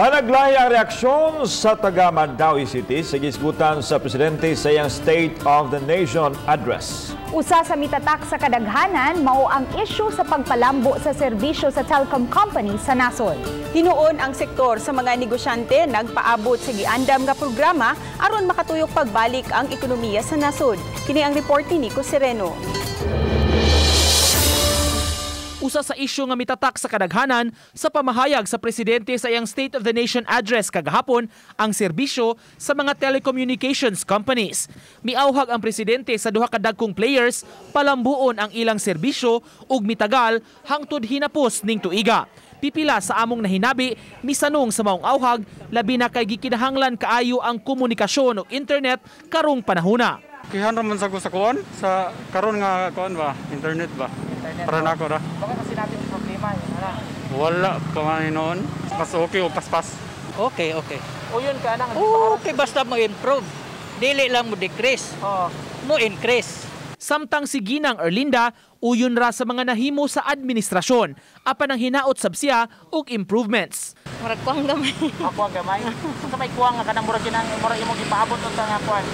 Panaglahi ang reaksyon sa taga Mandaue City sa gisgutan sa presidente sa iyang State of the Nation Address. Usa sa mitatak sa kadaghanan mao ang isyu sa pagpalambo sa serbisyo sa telecom company sa nasod. Hinuon ang sektor sa mga negosyante nagpaabot sa giandam nga programa aron makatuyok pagbalik ang ekonomiya sa nasod. Kini ang report ni Nico Sereno. Usa sa isyu nga mitatak sa kadaghanan sa pamahayag sa presidente sa iyang State of the Nation Address kagahapon ang serbisyo sa mga telecommunications companies. Miauhag ang presidente sa duha ka dagkong players palambuon ang ilang serbisyo ug mitagal hangtod hinapos ning tuiga. Pipila sa among nahinabi misanong sa maong auhag, labi na kay gikinahanglan kaayo ang komunikasyon ug internet karong panahona. Kihan ra man sa ko sa kuan sa karon nga kuan ba, internet ba? Internet, para nako ra. Baka kasi natin problema yun, wala. Wala pa man noon. Mas okay o paspas. Okay. O yun ka nang Okay, basta mo improve. Dili lang mo decrease. Oh. Mo increase. Samtang si Ginang Erlinda, uyon ra sa mga nahimo sa administrasyon apan ang hinaot sab siya og improvements. Murag kuang gamay. Ako ang gamay. Sa may kuwang nga kanang murag ginang murag imong gipaabot unta nga kuan.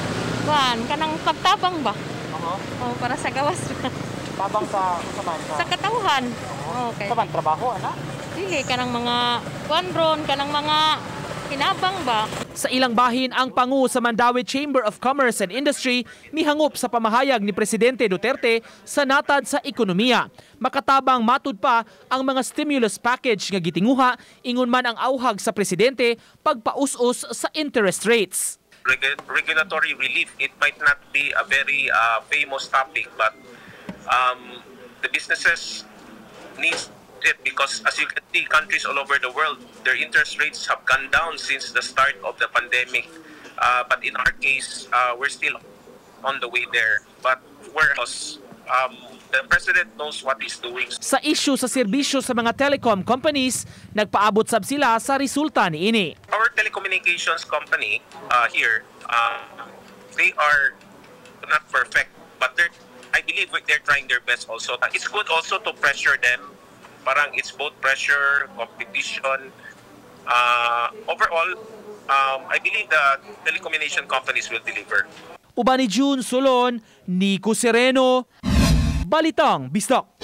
Kuan kanang pagtabang ba? Oo. Oh, para sa gawas. Tabang sa man sa katawhan. Okay. Sa man trabaho ana. Dili kanang mga kuan ron, kanang mga hinabang ba? Sa ilang bahin, ang pangu sa Mandaue Chamber of Commerce and Industry mihangop sa pamahayag ni Presidente Duterte sa natad sa ekonomiya. Makatabang matud pa ang mga stimulus package nga gitinguha, ingon man ang auhag sa presidente pagpaus-us sa interest rates. Regulatory relief, it might not be a very famous topic, but the businesses needs it because, as you can see, countries all over the world, their interest rates have gone down since the start of the pandemic. But in our case, we're still on the way there. But the president knows what he's doing. Sa isyu sa serbisyo sa mga telecom companies, nagpaabot sab sila sa resulta niini. Our telecommunications company here, they are not perfect, but I believe they're trying their best also. It's good also to pressure them. Parang it's both pressure, competition. Overall, I believe the telecommunication companies will deliver. Uban ni June Solon, Nico Sereno, Balitang Bisdak.